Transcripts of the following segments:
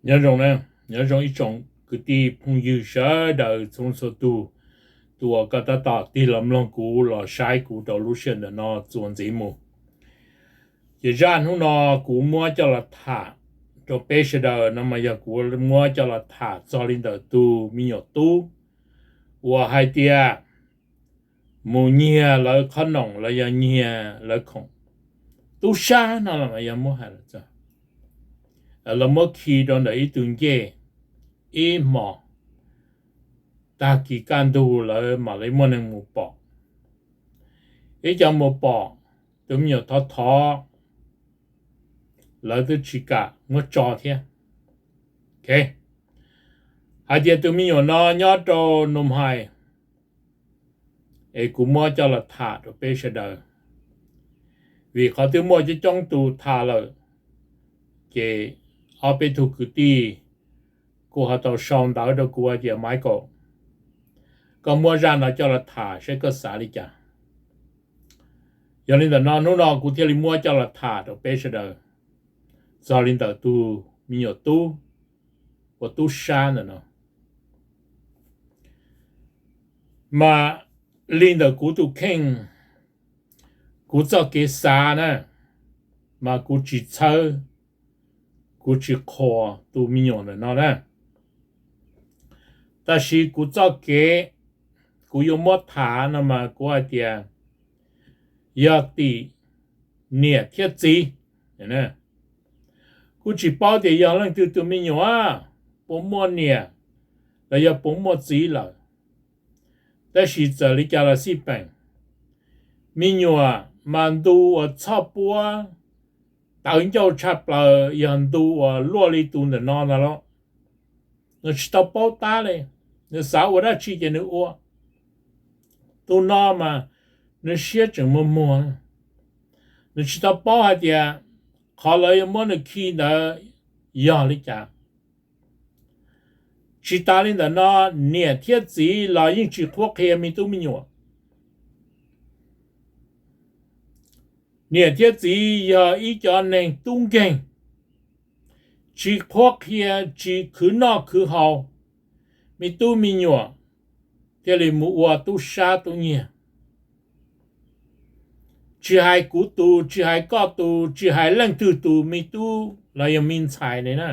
Nyob zoo, nyob zoo ib tsoom kwv tij phooj ywg sawv daws txhua txhua tus, tus uas koj tab tom tig los mloog kuv los saib kuv rau lub sij hawm ntawm no txuas ntxiv mus. Ces zaj hnub no kuv muab coj los tham rau peb sawv daws no mas yog kuv muab coj los tham txog li ntawm tus me nyuam tub uas hais tias mus nyiag lawv qhob noom los yog nyiag lawv khoom. Tub sab no los yog muab hais lawm txog, lawv muab khi rau ntawm ib tug ncej ib hmos, tag kis kaj ntug lawv mam li muaj neeg mus pom. Ib co mus pom, tus me nyuam thov thov, lawv twb tsis kam muab tso thiab. Hais tias tus me nyuam no nyob rau Nus Hais, es kuv muab coj los tham rau peb sawv daws, vim qhov twb muaj coob coob tus tham lawm, ces ob peb tug kwv tij kuj ho tau sau ntawv rau kuv hais tias Michael, koj muab zaj no coj los tham saib koj xav li cas. Yog li ntawm no hnub no kuv thiaj li muab coj los tham rau peb sawv daws txog li ntawm tus me nyuam tub uas tub sab ntawm no. Mas li ntawm kuv tus kheej, kuv txoj kev xav na, mas kuv tsis txhawb, kuv tsis qhuas tus me nyuam ntawm no na. Tab sis kuv txoj kev kuv yuav muab tham no mas kuv hais tias yog tim niam thiab txiv. Kuv tsis paub tias yog leej twg tus me nyuam, puas muaj niam los yog puas muaj txiv lawm. Tab sis txawm li cas los xij peem, me nyuam mas ntu uas txhoj puab tawv ncauj tshaj plaws yog ntu uas luaj li tus ntawm no ntag lauj. Nws tsis tau paub tab li, nws xav ua dab tsi ces nws ua. Tus no mas nws siab tseem muag muag, nws tsis tau paub hais tias qhov lawv yuav muab nws khi ntawd yog li cas. Tsis tas li ntawm no, niam thiab txiv los yeej tsis qhuab qhia me tub me nyuam. Niam thiab txiv yog ib cov neeg tub nkeeg, tsis qhuab qhia, tsis khwv noj khwv haus, me tub me nyuam thiaj li mus ua tub sab tub nyiag. Tsis hais kuv tus, tsis hais koj tus, tsis hais leej twg tus me tub los yog me ntxhais li na,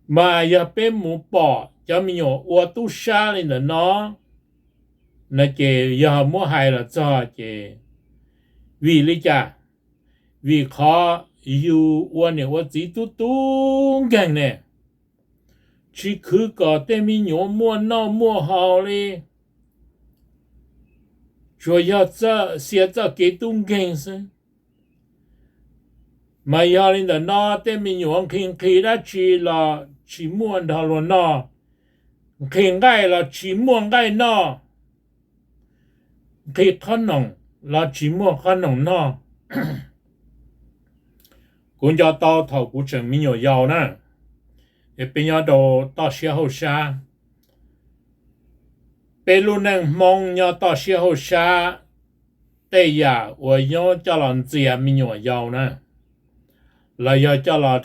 mas yog peb mus pom cov me nyuam ua tub sab li ntawm no, no ces yog muab hais los txog ces vim li cas? Vim qhov yus ua niam ua txiv tub tub nkeeg ne, tsis khwv kom tej me nyuam muaj noj muaj haus li, tsuas yog txoj sia txoj kev tub nkeeg xwb. Mas yog li ntawm no tej me nyuam nqhis nqhis dab tsi los tsis muaj nrog luag noj, nqhis nqaij los tsis muaj nqaij noj, nqhis qhob noom los tsis muaj qhob noom noj. Kuv nco tau thaum kuv tseem me nyuam yaus na, es peb nyob rau toj siab hauj sab, peb lub neej Hmoob nyob toj siab hauj sab, tej yam uas yuav coj los ntxias me nyuam yaus na, los yog coj los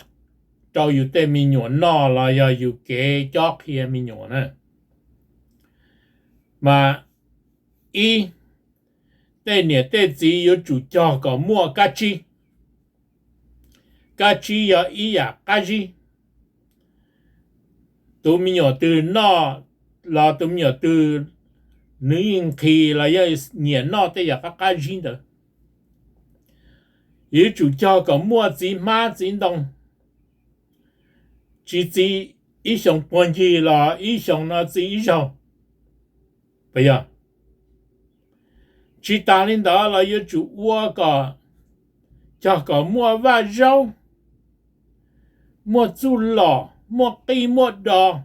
rau yus tej me nyuam noj los yog yus kev cob qhia me nyuam na, mas ib, tej niam tej txiv yuav tsum cog kom muaj kab tsib. Kab tsib yog ib yam qab zib. Tus me nyuam twg noj los tus me nyuam twg nws yeej nqhis los yog nyiam noj tej yam qab qab zib ntawd. Yuav tsum cog kom muaj txiv hmab txiv ntoo, tsis txiv ib xyoos puag ncig los ib xyoos no txiv ib zaug. Puas yog? Tsis tas li ntawd los yuav tsum ua kom, cog kom muaj vaj zaub, muaj txuj lom, muaj qij muaj dos,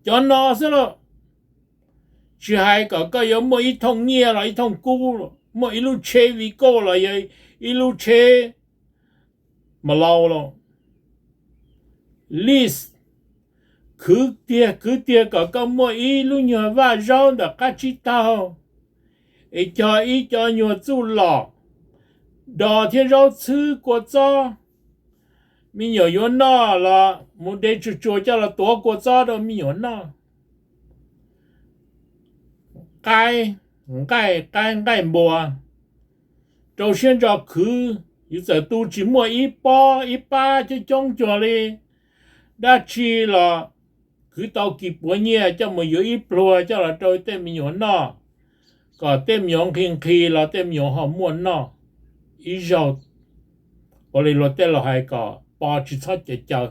cov no xwb lauj. Tsis hais kom koj yuav muaj ib thooj nyiaj los ib thooj kub, muaj ib lub tsheb Vigo los yog ib lub tsheb Malau los, lis, khwv tiag khwv tiag kom koj muaj ib lub nyuag vaj zaub ntawm qab tsib taug, es cog ib co nyuag txuj lom, dos thiab zaub txhwb kua txob, me nyuam yuav noj los mus de tsuag tsuag coj los tuav kua txob rau me nyuam noj. Qaib, nqaij qaib nqaij npua, rau siab ntso khwv, yus txawm tu tsis muaj ib pob ib pab coob coob cuag li dab tsi los khwv tau kis puav nyiaj coj mus yuav ib pluag coj los rau tej me nyuam noj, kom tej me nyuam nqhis nqhis los tej me nyuam ho muaj noj ib zaug. Ua li luag tej laus hais kom pov tsis txhob cav caw.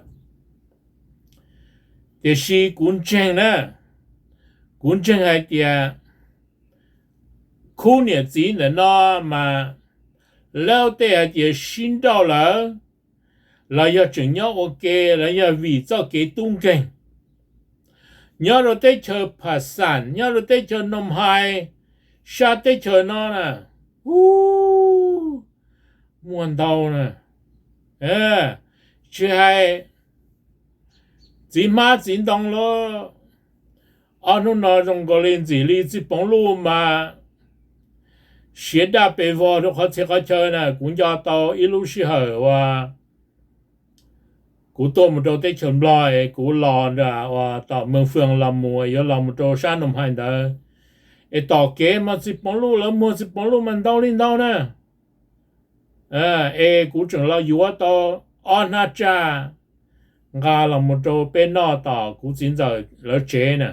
Tiam sis kuv ntseeg na, kuv ntseeg hais tias khub niam txiv ntawm no mas lawv tej hais tias sib nrauj lawm, los yog tseem nyob ua ke los yog vim txoj kev tub nkeeg. Nyob rau teb chaws Phas Xam, nyob rau teb chaws Noom Hais, sab teb chaws no na, u, muaj ntau na. Tsis hais txiv hmab txiv ntoo los, ob hnub no zoo nkaus li ntxim li txiv Poob Luj mas siav daj pes vog rau qhov txhia qhov chaw na. Kuv nco tau ib lub sij hawm uas kuv tuaj mus rau teb chaws Nplog es kuv los nram uas tom Meej Fwm los mus yuav los mus rau sab Noom Hais ntawd, es tom kev mas txiv Poob Luj lawv muag txiv Poob Luj mas ntau li ntau na. Es kuv tseem los yuav tau ob hnab tsaj nqa los mus rau peb noj tom kuv txiv ntxawm lawv tsev na.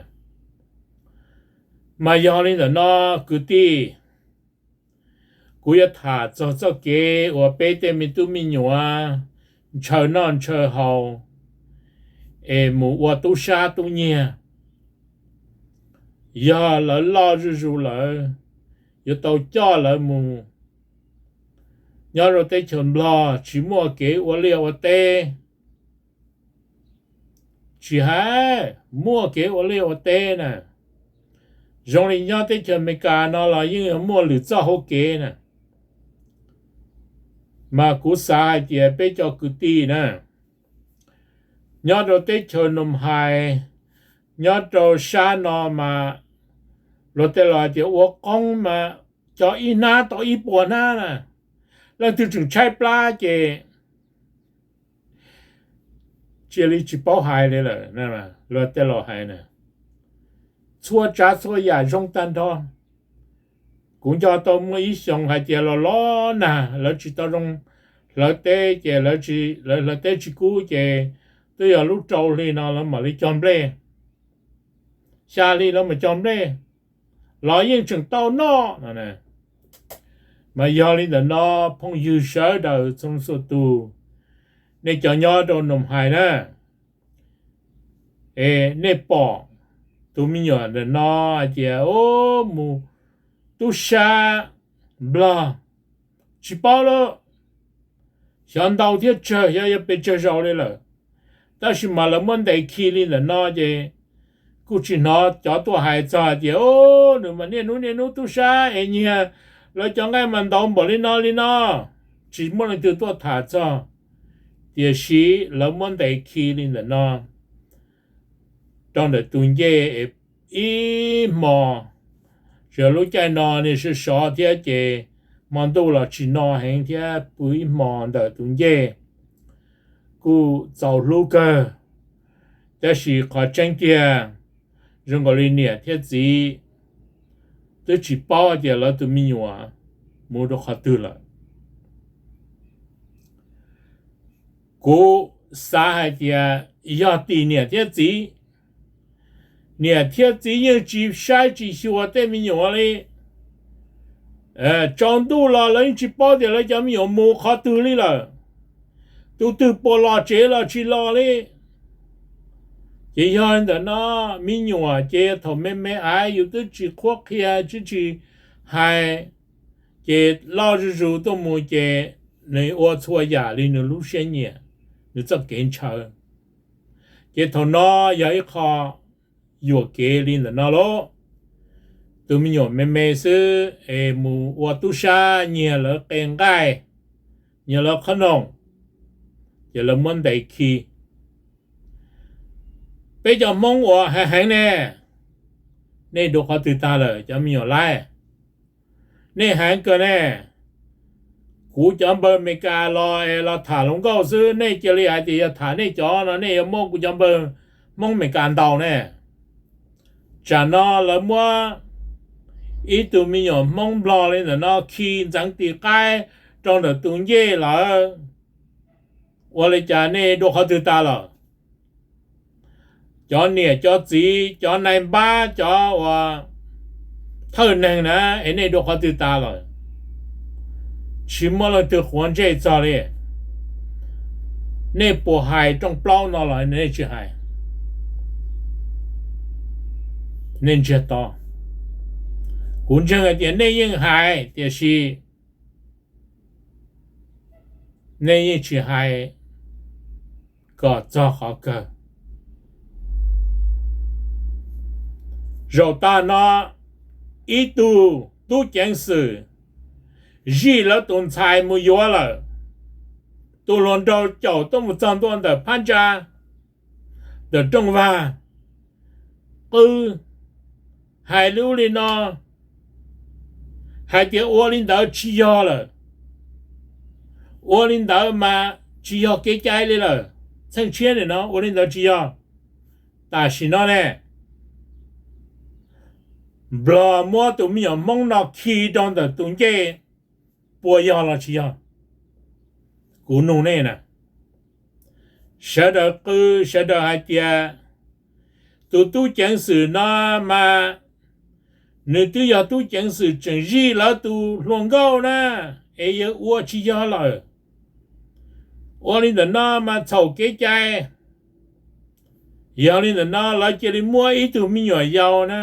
Mas yog li ntawm no kwv tij, kuv yuav tham txog txoj kev uas peb tej me tub me nyuam ntshaw noj ntshaw haus es mus ua tub sab tub nyiag. Yog lawv loj zuj zus lawm, yuav tau coj lawv mus. Nyob rau teb chaws Nplog tsis muaj kev ua liaj ua teb, tsis hais muaj kev ua liaj ua teb na, zoo li nyob teb chaws Amelikas no los yeej yuav muaj lwm txoj hauv kev na. Mas kuv xav hais tias peb cov kwv tij na, nyob rau teb chaws Noom Hais, nyob rau sab no mas luag tej laus hais tias ua qoob mas cov ib hnab tau ib puas hnab na, leej twg tseem tshaib plab ces cia li tsis paub hais li lawm. Luag tej laus hais na, txhua tsav txhua yam zoo tag nrho. Kuv nco tau muaj ib xyoos hais tias los los nag lawv tsis tau zoo hlawv teb ces lawv hlawv teb tsis kub ces twb yog lub rau hli no lawv mam li cog nplej, xya hli lawv mam cog nplej los yeej tseem tau noj no. Mas yog li ntawm no phooj ywg sawv daws txhua txhua tus, nej cov nyob rau Noom Hais na, es nej pom tus me nyuam ntawm no hais tias mus tub sab Nplog, tsis paub lawm, xyov ntau thiab tsawg xyov yog pes tsawg zaus li lawm, tab sis mas lawv muab ntes khi li ntawm no ces kuj tsis hnov cov tuaj hais txog hais tias nws mas niaj hnub niaj hnub tub sab es nyiag lawv cov nqaij mas ntau npaum li no li no, tsis muaj leej twg tuaj tham txog. Tiam sis lawv muab ntes khi li ntawm no rau ntawm tus ncej es ib hmo, tsuas lub caij no niag sov sov thiab ces hmo ntuj los tsis no heev thiab pw ib hmo ntawm tus ncej kuj txaus hlub kawg. Tab sis qhov tseeb tiag, zoo nkaus li niam thiab txiv twb tsis paub hais tias lawv tus me nyuam mus rau qhov twg lawm. Kuv xav hais tias yog tim niam thiab txiv, niam thiab txiv yeej tsis saib tsis xyuas tej me nyuam li. Tsaus ntuj los lawv yeej tsis paub tias lawv cov me nyuam mus qhov twg li lawm, tus twg puas los tsev los tsis los li. Ces yog ntawm no, me nyuam ces thaum me me aiv yus twb tsis qhuab qhia twb tsis hais, ces loj zuj zus tuaj mus ces nws ua txhua yam li nws lub siab nyiam, nws txoj kev ntshaw. Ces thaum no yog ib qho yuam kev li ntawm no lauj. Tus me nyuam me me xwb es mus ua tub sab nyiag lawv qe nqaij, nyiag lawv qhob noom, ces lawv muab ntes khi. Peb cov Hmoob uas heev heev ne, nej dua qhov twg tag lawm cov me nyuam laib? Nej heev kawg ne. kuv cov npawg Amelikas los es los tham hluas nkauj xwb, nej cia li hais tias yog tham nej cov no nej yuav muab kuv cov npawg Hmoob Amelikas ntaus ne. Tsam no lawv muab ib tug me nyuam Hmoob Nplog li ntawm no khi ntxeev tis qaib rau ntawm tus ncej lawm, ua li cas nej dua qhov twg tas lawm? Cov niam cov txiv, cov nai npab, cov uas thawj neeg na, es nej dua qhov twg tas lawm? Tsis muaj leej twg quav ntsej txog li. Nej puas hais rooj plaub no los nej tsis hais? Nej ntsiag to. Kuv ntseeg hais tias nej yeej hais, tiam sis nej yeej tsis hais kom txog qhov kawg. Zaum tag no, ib tug tub ceev xwm zij lawv tus ntxhais mus yuav lawm. Tus hluas nraug caum tuaj mus txog ntua ntawm phab ntsa, ntawm rooj vag, qw hais li ub li no, hais tias ua li ntawd tsis yog lawm, ua li ntawd mas tsis yog kev cai li lawm, txheej tshiab nim no ua li ntawd tsis yog. Tam sim no ne, Nplog muab tus me nyuam Hmoob no khi rau ntawm tus ncej, puas yog los tsis yog? Kuv nug nej na. Sawv daws qw, sawv daws hais tias tus tub ceev xwm no mas nws twb yog tub ceev xwm tseem zij lawv tus hluas nkauj na, es yawg ua tsis yog lawm. Ua li ntawm no mas txhaum kev cai. Yog li ntawm no lawv cia li muab ib tug me nyuam yaus na,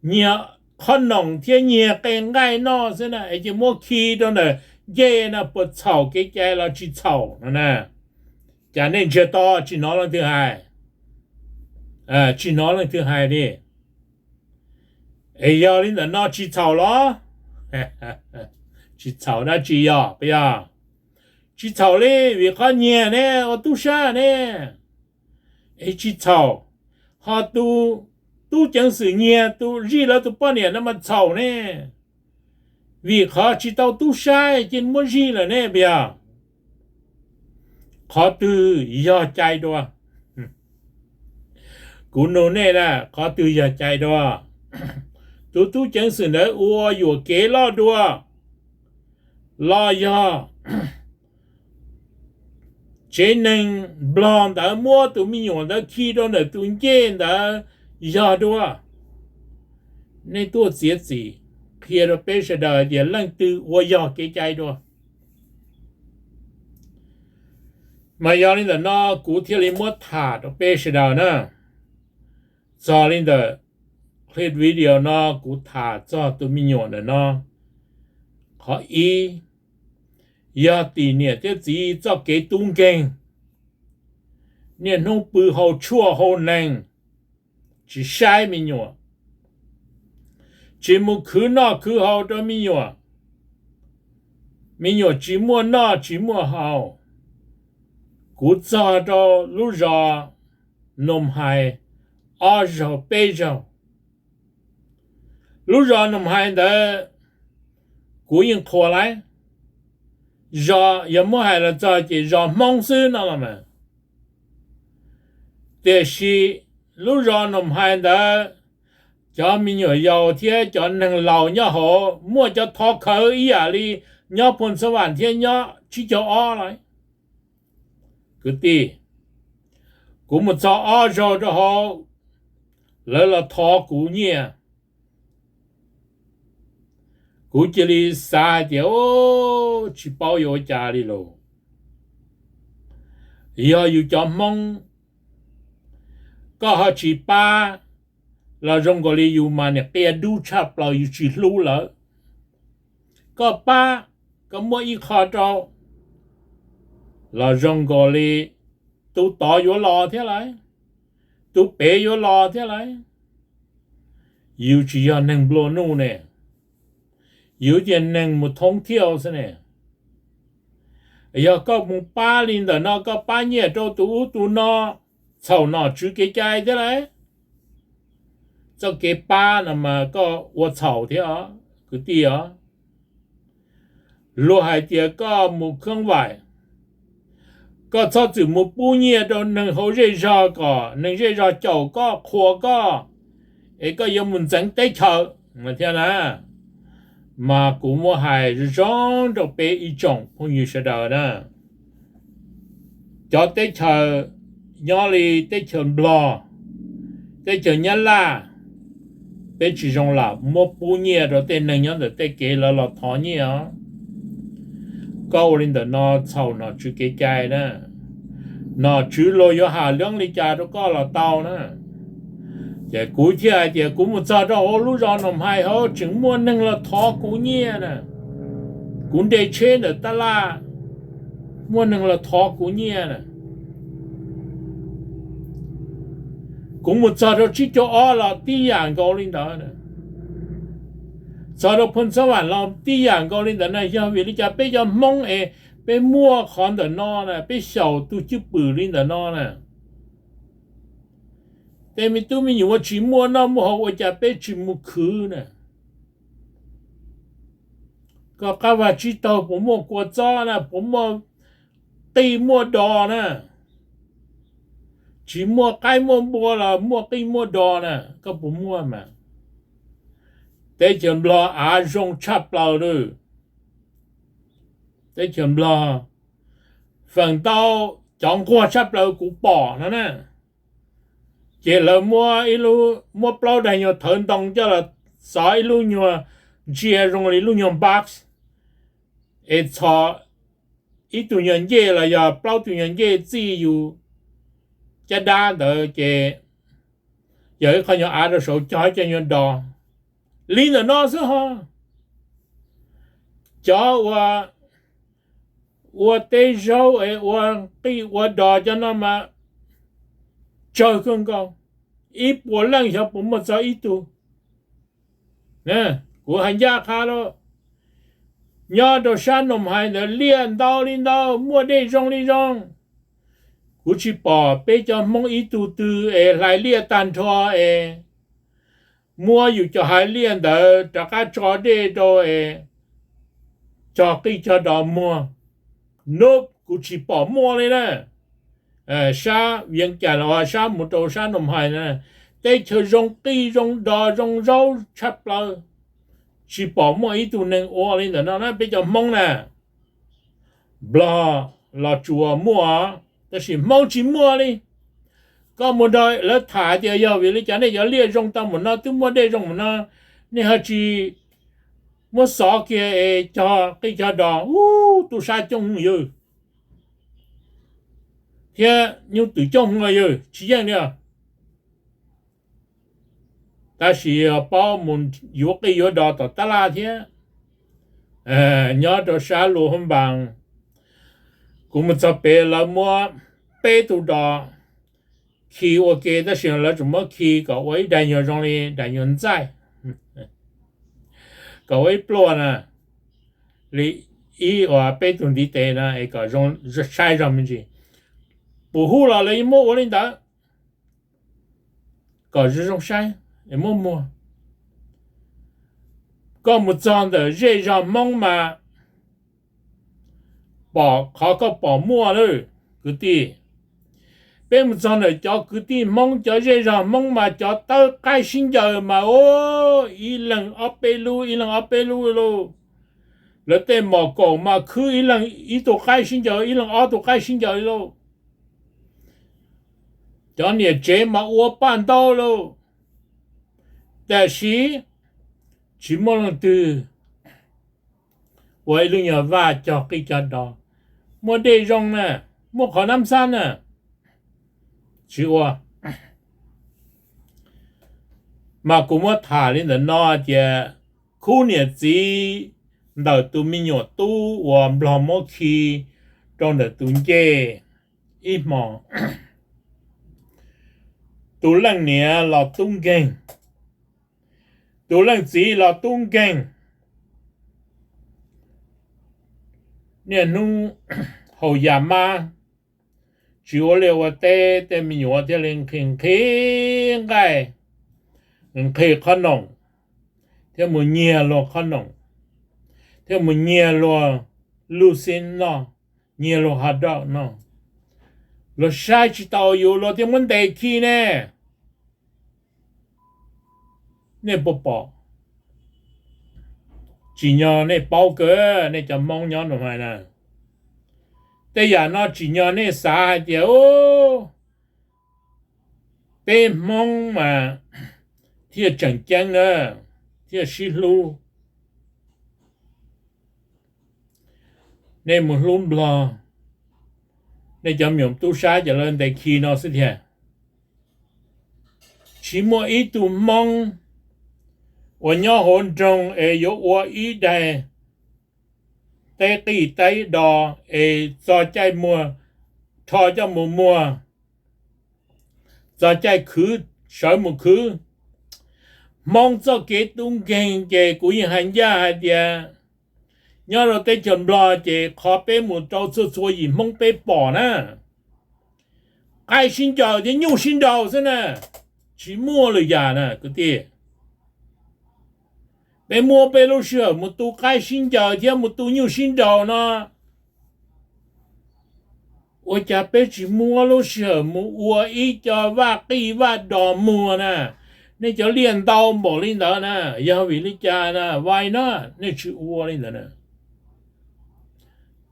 nyiag qhob noom thiab nyiag qe nqaij noj xwb na, es cia muab khi rau ntawm ncej no puas txhaum kev cai los tsis txhaum no na? Cas nej ntsiag to tsis hnov leej twg hais? Tsis hnov leej twg hais li. Es yog li ntawm no tsis txhaum los? Tsis txhaum dab tsi yog puas yog? Tsis txhaum li, vim qhov nyiag ne, ua tub sab ne, es tsis txhaum. Ho tus tub ceev xwm nyiag tus zij lawv tus poj niam no mas txhaum ne, vim qhov tsis tau tub sab cia muab zij lawm ne puas yog? Qhov twg yog cai dua? Kuv nug nej na, qhov twg yog cai dua? Tus tub ceev xwm ntawd ua yuam kev loj dua los yog tsev neeg Nplog ntawd muab tus me nyuam ntawd khi rau ntawm tus ncej ntawd yog dua? Nej tuaj txiav txim qhia rau peb sawv daws tias leej twg ua yog kev cai dua. Mas yog li ntawm no kuv thiaj li muab tham rau peb sawv daws na. Txog li ntawm clip video no kuv tham txog tus me nyuam ntawm no. Qhov ib, yog tim niam thiab txiv txoj kev tub nkeeg, niaj hnub pw hau tshuaj hau nees, tsis saib me nyuam, tsis mus khwv noj khwv haus rau me nyuam, me nyuam tsis muaj noj tsis muaj haus. Kuv txog rau lub zos Noom Hais ob zaug peb zaug. Lub zos Noom Hais ntawd kuv yeej qhuas lawm, zos yog muab hais los txog ces zos Hmoob xwb no los mas. Tiam sis lub zos Noom Hais ntawd, cov me nyuam yaus thiab cov neeg laus nyob hauv muaj cov thov khawv ib yam li nyob Phoos Xas Vas thiab nyob Tsib Caug Ob lawm. Kwv tij, kuv mus txog ob zaug rau hauv, lawv los thov kuv nyiaj. Kuv cia li xav hais tias, tsis paub yuav ua cas li lauj. Yog yus cov Hmoob, koj ho tsis pab, los zoo nkaus li yus mas niam qia dub tshaj plaws, yus tsis hlub lawv. Koj pab, koj muab ib qho rau, los zoo nkaus li tus tod yuav los thiab lauj, tus pem yuav los thiab lauj. Yus tsis yog neeg nplua nuj ne, yus tias neeg mus thoob thiaj xwb ne. Yog koj mus pab li ntawm no, koj pab nyiaj rau tus ub tus no, txhaum nom tswv kev cai thiab lauj. Txoj kev pab no mas koj ua txhaum thiab os kwv tij os. Luag hais tias koj mus khab vais, koj txhob txwm mus pub nyiaj rau neeg hauv zej zog kom neeg zej zog caum koj qhuas koj, es koj yuav mus ntxeev teb chaws thiab na. Mas kuv muab hais zoo zoo rau peb ib tsoom phooj ywg sawv daws na, cov teb chaws nyob li teb chaws Nplog, teb chaws Nyab Laj, peb tsis zoo lam muab pub nyiaj rau tej neeg nyob ntawm tej kev lawv los thov nyiaj os. Koj ua li ntawm no txhaum nom tswv kev cai na. Nom tswv luag yuav hais leeb li cas rau koj los tau na. Ces kuv thiaj hais tias kuv mus txog rau hauv lub zos Noom Hais hauv tseem muaj neeg los thov kuv nyiaj na. Kuv nres tsheb ntawm tab laj, muaj neeg los thov kuv nyiaj na. Kuv mus txog rau tsib caug ob los tib yam nkaus li ntawd. Txog rau Phoos Xab Vam los tib yam nkaus li ntawd na. Yog vim li cas peb cov Hmoob es peb muaj qhov ntawm no na, peb xyaum tus cwj pwm li ntawm no na? Tej me tub me nyuam ua tsis muaj noj muaj haus ua cas peb tsis mus khwv na? Koj qab vaj tsib taug puas muaj kua txob na, puas muaj qij muaj dos na? Tsis muaj qaib muaj npua los muaj qij muaj dos na, koj puas muaj mas? Teb chaws Nplog av zoo tshaj plaws lawm. Teb chaws Nplog feem ntau cov nquag tshaj plaws kuv pom no na, ces lawv muab ib lub, muab plaub daim nyuag thawv ntoo coj los xov ib lub nyuag ntsia zoo li lub nyuag box, es txhos ib tug nyuag ncej los yog plaub tug nyuag ncej txij yus caj dab ntawd ces yog ib qho nyuag av rau saud cog cov nyuag dos. Li ntawm no xwb ho. Cov ua, ua teb zaub es ua qij ua dos cov no mas tsawg kawg nkaus, ib puas leej xyov puas muaj txog ib tug. Kuv hais ncaj qha lawm, nyob rau sab Noom Hais ntawd liaj ntau li ntau, muaj dej zoo li zoo. Kuv tsis pom peb cov Hmoob ib tug twg es hlais liaj tag nrho es muab yus cov haiv liaj ntawd rov qab tso dej rau es cog qij cog dos muag. Nub, kuv tsis pom muaj li na. Sab Viav Cas los sab mus rau sab Noom Hais na, teb chaws zoo qij zoo dos zoo zaub tshaj plaws, tsis pom muaj ib tug neeg ua li ntawm no na peb cov Hmoob na. Nplog los tsuas muaj, tab sis Hmoob tsis muaj li. Koj mus nrog lawv tham tias yog vim li cas nej cov liaj zoo tau mus no, twb muaj dej zoo mus no, nej ho tsis muab xov kiag es cog qij cog dos, ub, tub sab coob yawg thiab nyuj twm coob yawg tsis yeej li os. Tab sis yog paub mus yuav qij yuav dos tom tab laj thiab. Nyob rau sab Luas Hab Npas, kuv mus txog pem lawv muab peb tug dos khi ua ke, tab sis lawv tsuas muab khi kom ua ib daim nyuag zoo li daim nyuag ntxaij, kom ua ib pluaj na, li ib uas peb tug ntiv tes na es kom zoo saib zog me ntsis. Pus hub los lawv yeej muab ua li ntawd kom zoo zoo saib es muab muag. Koj mus txog ntawm zej zog Hmoob mas pom qhov koj pom muaj lawm kwv tij. Peb mus txog ntawm cov kwv tij Hmoob, cov zej zog Hmoob mas cov tawb qaib sib ncaws mas ib leeg ob peb lub, ib leeg ob peb lub lauj. Lawv tej mom kaum mas khwb ib leeg ib tug qaib sib ncaws, ib leeg ob tug qaib sib ncaws lauj. Cov niam tsev mas ua paj ntaub lauj, tab sis tsis muaj leej twg ua ib lub nyuag vaj cog qij cog dos, muaj dej zoo na, muaj qhov nab xab na, tsis ua. Mas kuv muab tham li ntawm no tias khub niam txiv ntawm tus me nyuam tub uas Nplog muab khi rau ntawm tus ncej ib hmo, tus leej niam los tub nkeeg, tus leej txiv los tub nkeeg. Niaj hnub haus yam mab, tsis ua liaj ua teb, tej me nyuam thiaj li nqhis nqhis nqaij, nqhis qhob noom, thiaj mus nyiag luag qhob noom, thiaj mus nyiag luag luj xib noj, nyiag luag hot dog noj. Luag saib tsis taus yus luag thiaj muab ntes khi ne. Nej puas pom? Tsim nyog nej paub kawg, nej cov Hmoob nyob no hais na, tej yam no tsim nyog nej xav hais tias peb Hmoob mas thiaj tseem ceeb na, thiaj sib hlub. Nej mus hlub Nplog, nej cov me nyuam tub sab ces lawv ntes khi no xwb tiag. Tsis muaj ib tug Hmoob uas nyob hauv nroog es yuav ua ib daig teb qij teb do es txog caij muag rho coj mus muag, txog caij khwv sawv mus khwv. Hmoob txoj kev tub nkeeg ces kuv yeej hais ncaj hais tias nyob rau teb chaws Nplog ces qhov peb mus rau txhua txhua yim Hmoob peb pom na, qaib sib ncaws thiab nyuj sib nraus xwb na, tsis muaj lwm yam na kwv tij. Peb muab peb lub sij hawm mus tu qaib sib ncaws thiab mus tu nyuj sib nraus no, ua cas peb tsis muab lub sij hawm mus ua ib co vaj qij vaj dos muag na? Nej cov liaj ntau npaum li ntawd na, yog vim li cas na, why not nej tsis ua li ntawd na?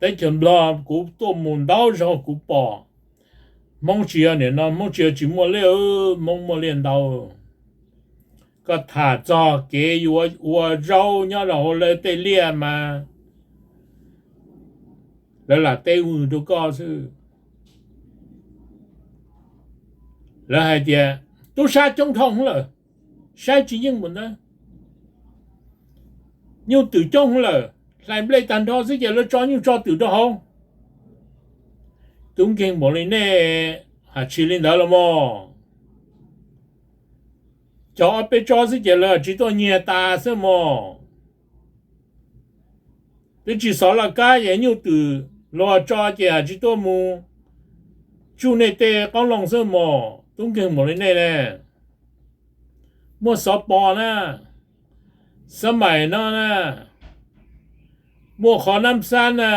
Teb chaws Nplog kuv tuaj mus ntau zaus kuv pom, Hmoob tsis yog nim no, Hmoob tsis yog tsis muaj liaj, Hmoob muaj liaj ntau. Koj tham txog kev yuav ua zaub nyob rau hauv lawv tej liaj mas lawv lam teb vwg rau koj xwb. Lawv hais tias tub sab coob dhau lawm, saib tsis yeej mus ntawd. Nyuj twm coob lawm, hlais nplej tag nrho xwb ces lawv tso nyuj tso twm rau hauv. Tub nkeeg npaum li nej hais tsis li ntawd los mog. Cog ob peb tsob xwb ces lawv tsis tuaj nyiag tas xwb mog. Twb tsis xov laj kab ces nyuj twm luag tso ces hais tsis tuaj mus tsuj nej tej qoob loo xwb mog. Tub nkeeg npaum li nej ne, muaj xov pos na, xab maim no na, muaj qhov nab xab na,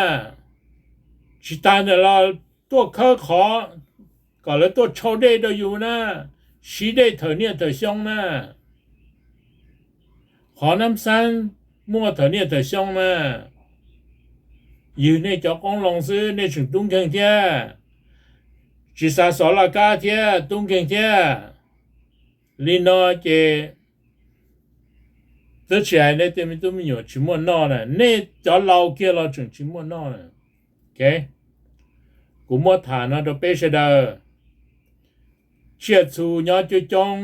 tsis tas ntawd los tuaj khawb qhov kom lawv tuaj tshau dej rau yus na, siv dej thawm niaj thawm xyoo na. Qhov nab xab muaj thawm niaj thawm xyoo na, ywg nej cov qoob loo xwb nej tseem tub nkeeg thiab, tsis xav xov laj kab thiab tub nkeeg thiab. Li no ces twb tsis hais nej tej me tub me nyuam tsis muaj noj na, nej cov laus kiag los tseem tsis muaj noj na. Kuv muab tham no rau peb sawv daws, tsiaj txhu nyob coob coob,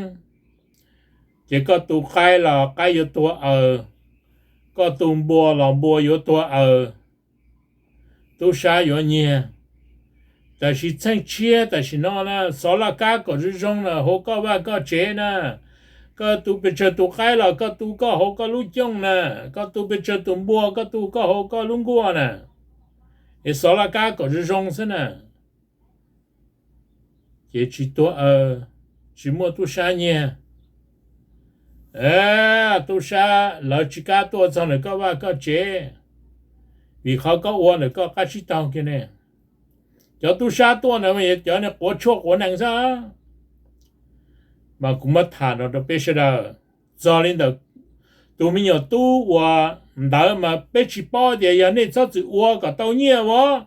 ces koj tu qaib los qaib yuav tuag aws, koj tu npua los npua yuav tuag aws, tub sab yuav nyiag. Tab sis txheej tshiab tam sim no na, xov laj kab kom zoo zoo na hauv koj vaj koj tsev na. Koj tu pes tsawg tus qaib los koj tu koj hauv koj lub cooj na, koj tu pes tsawg tus npua koj tu koj hauv koj lub nkuaj na. Es xov laj kab kom zoo zoo xwb na, ces tsis tuag aws, tsis muaj tub sab nyiag. Tub sab lawv tsis kam tuaj txog ntawm koj vaj koj tsev, vim qhov koj ua ntawm koj qab tsib taug kiag ne. Cov tub sab tuaj ntawd mas yog cov quav tshuaj quav nees xwb. Mas kuv muab tham no rau peb sawv daws, txog li ntawm tus me nyuam tub uas ntawd mas peb tsis paub tias yog nej txhob txwm ua kom tau nyiaj as,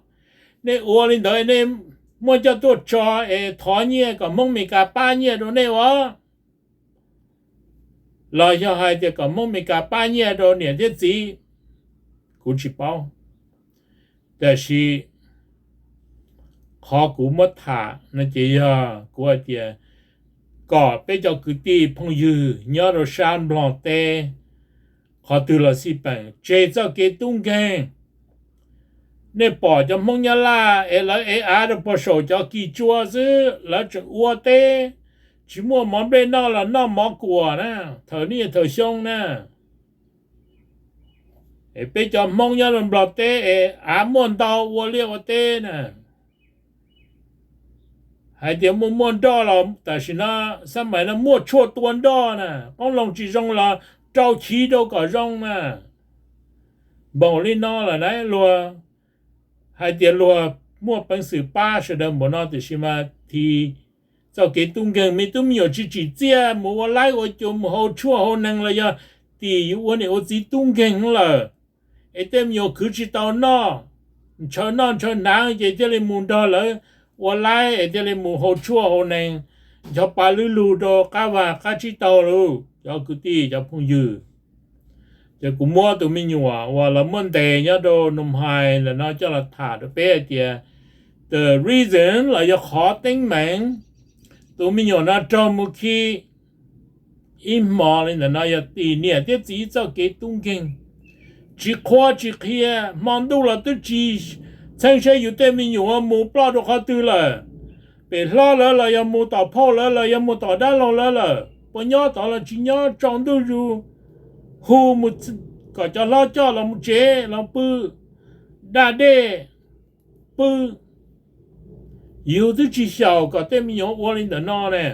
nej ua li ntawd nej muab coj tuaj tso es thov nyiaj kom Hmoob Mes Kas pab nyiaj rau nej as, los yog hais tias kom Hmoob Mes Kas pab nyiaj rau niam thiab txiv, kuv tsis paub. Tab sis qhov kuv muab tham no ces yog kuv hais tias kom peb cov kwv tij phooj ywg nyob rau sab Nplog teb, qhov twg los xij peem tseg txoj kev tub nkeeg. Nej pom cov Hmoob Nyab Laj es lawv ev av rau puag saum cov kis tsua xwb, lawv tseem ua teb, tsis muaj mov nplej noj los noj mov kuam na, thawm niaj thawm xyoo na. Es peb cov Hmoob nyob rau Nplog teb es av muaj ntau ua liaj ua teb na, hais tias muaj muaj nroj los tam sim no, xab mais no muaj tshuaj tua nroj na, qoob loo tsis zoo los rau chiv rau kom zoo na. Npaum li no lawm na luag hais tias luag muaj peev xwm pab sawv daws npaum no tiam sis mas thim txoj kev tub nkeeg, me tub me nyuam tsis tsim txiaj mus ua laib ua cua mus hau tshuaj hau nees los yog tim yus ua niam ua txiv tub nkeeg lawm, es tej me nyuam khwv tsis tau noj, ntshaw noj ntshaw hnav ces thiaj li mus nrog lawv ua laib es thiaj li mus hau tshuaj hau nees, ncho pa lwb lug rau qab vag qab tsib taug lauj cov kwv tij cov phooj ywg. Ces kuv muab tus me nyuam uas lawv muab ntes nyob rau Noo Hais ntawm no coj los tham rau peb hais tias the reason los yog qhov teeb meem tus me nyuam no raug mus khi ib hmo li ntawm no yog tim niam thiab txiv txoj kev tub nkeeg, tsis qhuab tsis qhia, hmo ntuj los twb tsis txheeb saib yus tej me nyuam mus ploj rau qhov twg lawm, pem hlob lawv los yog mus tom phauj lawv los yog mus tom dab laug lawv lawm, puas nyob tod los tsis nyob, tsaus ntuj zus hu mus kom cov hlob coj los mus tsev los pw, da dej pw. Yus twb tsis xyaum kom tej me nyuam ua li ntawm no ne.